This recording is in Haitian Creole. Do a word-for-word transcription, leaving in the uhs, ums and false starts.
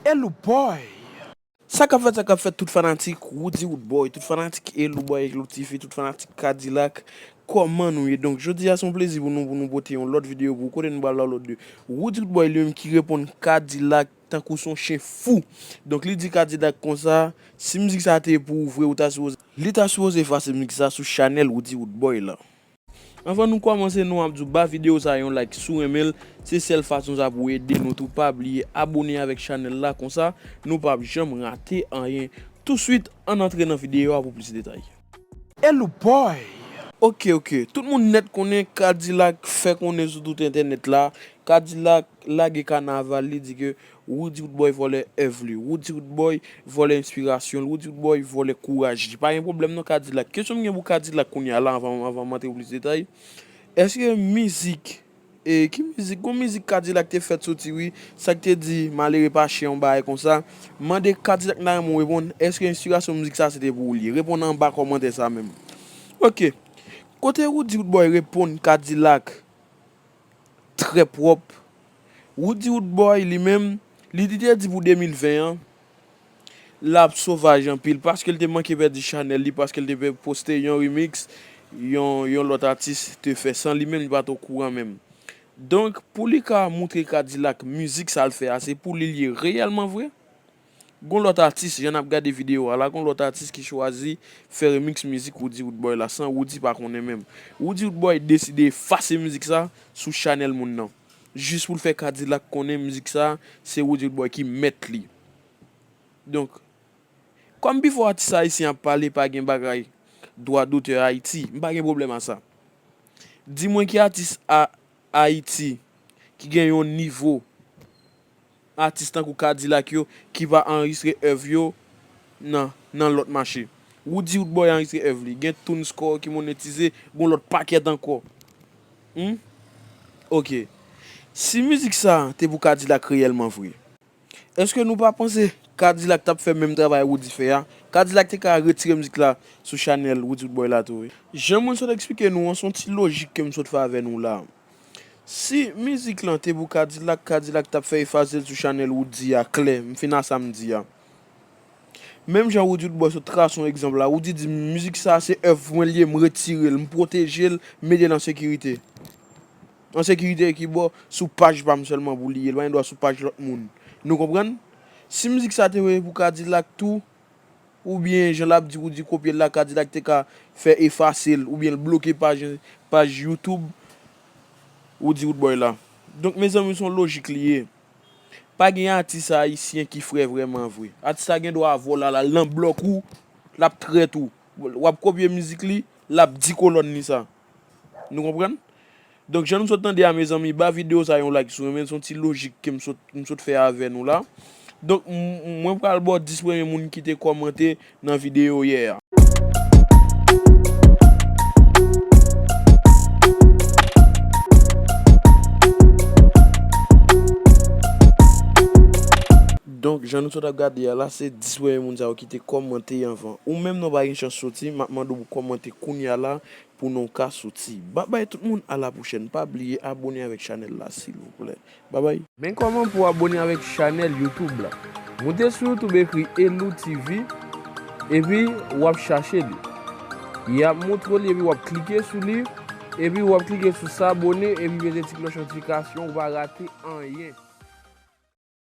Elou Boy. Sa k ap fèt, sa k ap fèt, tout fanatik Roody Roodboy, tout fanatik Elou Boy, Elou T V, tout fanatik Kadilak, kòman nou ye? Donk, jodi a, se yon plezi pou nou, pou nou pote yon lòt videyo pou ou, kote nou pral ba w lòt de Roody Roodboy li menm ki reponn Kadilak tankou se yon chen fou. Donk, li di Kadilak konsa, si mizik sa te pou ou vre, ou ta sipoze, li ta sipoze efase mizik sa sou chanèl Roody Roodboy la. Anvan nou kòmanse, nou ap di w ba videyo sa yon like si w renmen l. Se sèl fason sa pou ede nou tou. Pa bliye abone avèk chanèl la, konsa nou p ap janm rate anyen. Touswit, ann antre nan videyo a pou plis detay. Elou Boy. Oke, oke. Tout moun nèt konnen Kadilak fè konnen sou tout entènèt la. Kadilak lage kanaval, li di ke Roody Roodboy vòlè èv li. Roody Roodboy vòlè enspirasyon l. Roody Roodboy vòlè kouraj li. Pa gen pwoblèm non Kadilak. Kesyon m gen pou Kadilak kounye a la, anvan, anvan m antre pou plis detay. Èske mizik, e, ki mizik? Gon mizik Kadilak te fèt soti, wi. Sa k te di, malere pa chè, yon bagay konsa. Mande Kadilak, m ta renmen w reponn, èske enspirasyon mizik sa se te pou ou li ye? Reponn anba kòmantè sa menm. Oke. Kote Roody Roodboy reponn Kadilak trè pwòp. Roody Roodboy li menm, li, li te di pou de mil ven an, l ap sovaj anpil paske l te manke pèdi chanèl li, paske l te pe-, poste yon remix, yon, yon lòt atis te fè san li menm, li pa t okouran menm. Donk, pou li ka moutre Kadilak mizik sa l fè a, se pou li l ye reyèlman vre. Gon lòt atis, jan n ap gade videyo a la, gon lòt atis ki chwazi fè remix mizik Roody Roodboy la, san Roody pa konnen menm. Roody Roodboy deside efase mizik sa sou chanèl moun nan. Jis pou l fè Kadilak konnen mizik sa, se Roody Roodboy ki mèt li. Donk, kòm pifò atis ayisyen ap pale, pa gen bagay dwa dotè Ayiti, m pa gen pwoblèm a sa. Di mwen ki atis a Ayiti ki gen yon nivo atis tankou Kadilak yo ki pa anrejistre èv yo nan, nan lòt mache. Roody Roodboy anrejistre èv li. Gen TuneScore ki monetize, gon lòt pakèt ankò. Hmm? Oke. Si mizik sa te pou Kadilak reyèlman vre, èske nou pa panse Kadilak t ap fè menm travay Roody fè a? Kadilak te ka retire mizik la sou chanèl Roody Roodboy la tou, wi. Jan mwen sot eksplike nou an, se yon ti lojik ke m sot fè avè nou la. Si mizik lan te pou Kadilak, Kadilak t ap fè efase l sou chanèl Roody a klè, m fin a sa m di a. Menm jan Roody Roodboy sot trase yon egzanp la, Roody di mizik sa se èv mwen li ye, m retire l, m pwoteje l, m mete l an sekirite. An sekirite ki bò? Sou paj pa m sèlman pou li ye, li pa gen dwa sou paj lòt moun. Nou konprann? Si mizik sa te pou Kadilak tou, oubyen jan l ap di Roody kopye l la, Kadilak te ka fè efase l, oubyen l bloke paj, paj YouTube Roody Roodboy la. Donk, mezanmi, se yon lojik li ye. Pa gen atis ayisyen ki frè vrèman vre. Atis la gen dwa vòlè, l al nan blòk ou, l ap trèt ou. W ap kopye mizik li, l ap di kolòn li sa. Nou konprann? Donk, jan nou sot tande a, mezanmi, ba videyo sa yon like si w renmen l, se yon ti lojik ke m sot, m sot fè avè nou la. Donk, m, mwen pral ba w dis premye moun ki te kòmante nan videyo yè a. Donk, jan nou sot ap gade a la, se dis premye moun sa yo ki te kòmante anvan. Ou menm non pa gen chans soti, m ap mande w pou kòmante kounye a la, pou nou ka soti. Babay tout moun, a la pwochèn. Pa bliye abone avèk chanèl la, silvouplè. Babay. Men kòman pou w abone avèk chanèl YouTube la. Moute sou YouTube, ekri Elou T V, epi w ap chache li. Y ap montre w li, epi w ap klike sou li, epi w ap klike sou s'abonner, epi pete ti klòch notifikasyon, ou pa rate anyen.